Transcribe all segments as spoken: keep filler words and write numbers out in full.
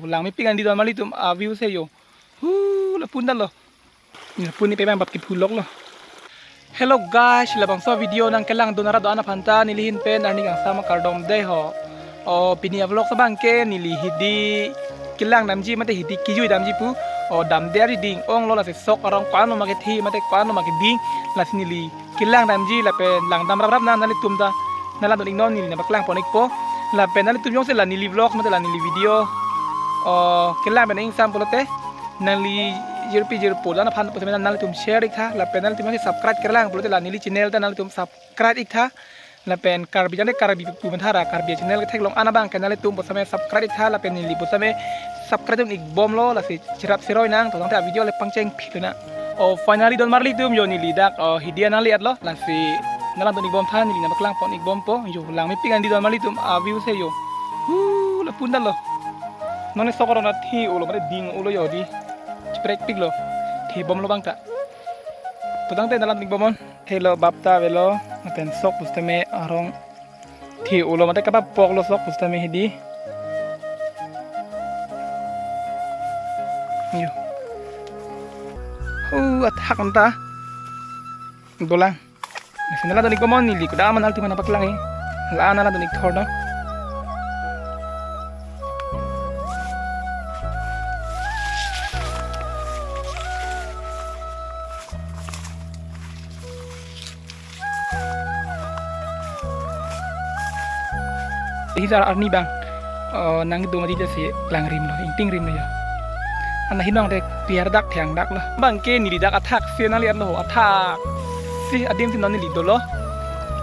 Langmepik an dei don marli atum a-view se yo. Hu, lapu ta lo. Lapu ni pebang bap kephu lok lo. Hello guys, labangso video nangkelangdun arat do-an aphan ta neli ahin pen arni kangsam akardom dei ho. O, pini a-vlog abang ke neli hidi kelang damji mate hidi kejui damji pu. O, damde ari ding-ong lo, lasi sok arong ko-an lo ma kethe mate ko-an lo ma keding, lasi neli kelang damji lapen langdam raprap nang nanglitum ta. Nanglang dun iknon, neli nangpaklang pon ikpo. Lapen nanglitum jongsi la neli vlog mate la neli video, o, kelang pen ingsam pulote, nangli jirpi jirpo do-an aphan pusitame nanglitum share iktha, lapen nanglitum jongsi subscribe kelang pulote la neli channel ta nanglitum subscribe iktha. Lapen Karbi jane Karbi pu methara Karbi channel ketheklong an abang ke nanglitum pusitame subscribe iktha, lapen neli pusitame subscribe dun ikbom lo, lasi cherap cheroi nang, to tangte a-video le pangcheng phit lo na. O, finally don marli atum yo, neli dak, o, hidi an nangli-et lo, lasi nanglang dun ikbom tha, neli nangpaklang pon ikbompo yo. Langmepik an dei don marli atum a-view se yo. Hu, lapu ta lo. Non ni sok arong na the-o lo mate ding-o lo yo dei. Cheprekpik lo. Thebom lo abang ta. To tangte nanglang dun ikbom non. Thelo bap ta avelo, lapen sok pusitame arong the-o lo mate kapapok lo sok pusitame hidi. Yo. Hu, athak anta dolang. Lasi nanglang dun ikbom non, neli kuda aman nanglitum aphan nangpaklang he. La nanglang dun ikthor do. Hizar arni abang, eh, nangdoma dei si langrim lo, ingtingrim lo ya. Ana hinong te piar dak thiang dak lo. Abang ke neli dak athak si nangli-et lo, athak si adim si non neli dolo.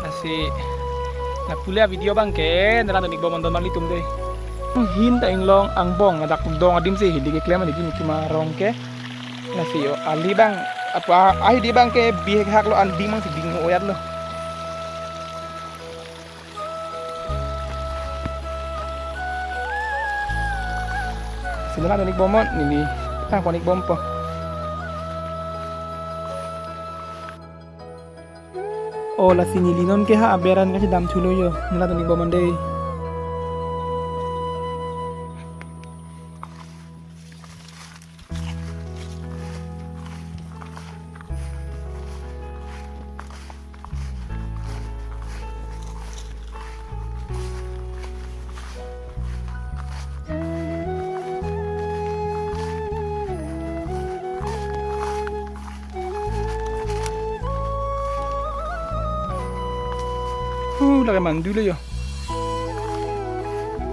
Lasi lapu le a-video abang ke nanglang dun ikbom non don marli atum dei. Hin ta inglong angbong ladak dong adim si hidi keklem an hidi nelitum arong ke. Lasi yo, ali abang, apa, a hidi abang ke bihek hak lo, an ding abang si ding-o-et lo. Lasi nanglang dun ikbom non, neli nanglang pon ikbompo. O, lasi neli non ke ha aber an kachedam thulo yo, nanglang dun ikbom non dei. Hu, lake mandu lo yo.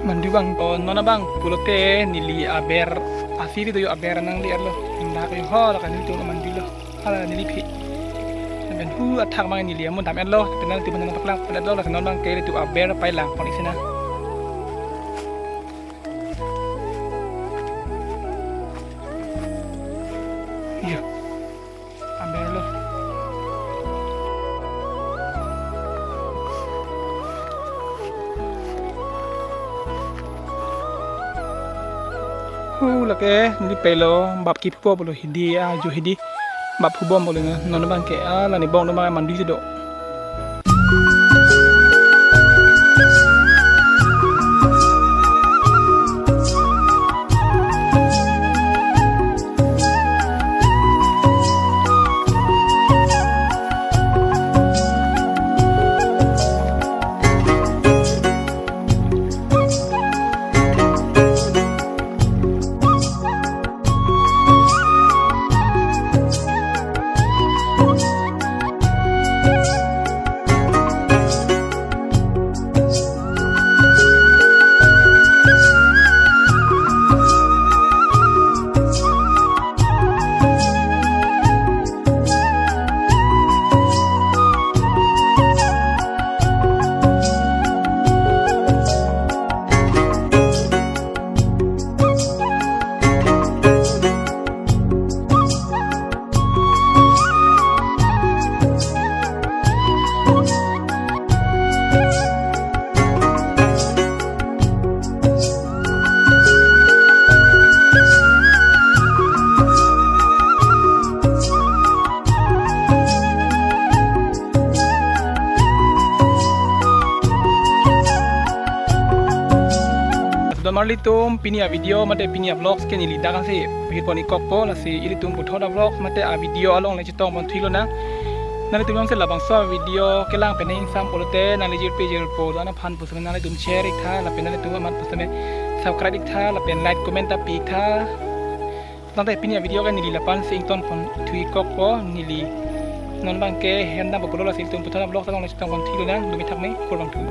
Mandu abang, o, non abang pulote neli aber, a-view do yo, aber nangli-et lo. Indak yo ho, lake nelitum mandu lo. Hala neli phi. Lapen hu athak abang neli amun dam-et lo, lapen nanglitum aphan nangpaklang pon-et lo, lapen non abang ke nelitum aber pailang pon isi na. Yo. Aber lo. Hu, lake neli pelo bap kephupo pulo hidi, ajo hidi bap phubom pulo na, non abang ke, ah, la ne bong do ma mandu si do. Ilitum pini a-video mate pini a-vlogs ke neli dak ansi pahirpon-ik kokpo, lasi ilitum puthot a-vlogs mate a-video along le chetongpon thuilo nang. Nanglitum jongsi labangso a-video kelang pen ingsam pulote nangli jirpi jirpo do-an aphan pusitame nanglitum share-ik tha, lapen nanglitum amat pusitame subscribe-ik tha, lapen like comment ta pi-ik tha. Tangte pini a-video ke neli la-an pensi ingtonpon thu-ik kokpo, neli non abangke hem dampo pulo, lasi ilitum puthot a-vlogs along le chetongpon thuilo nang, dumi thak me, kurvangthu.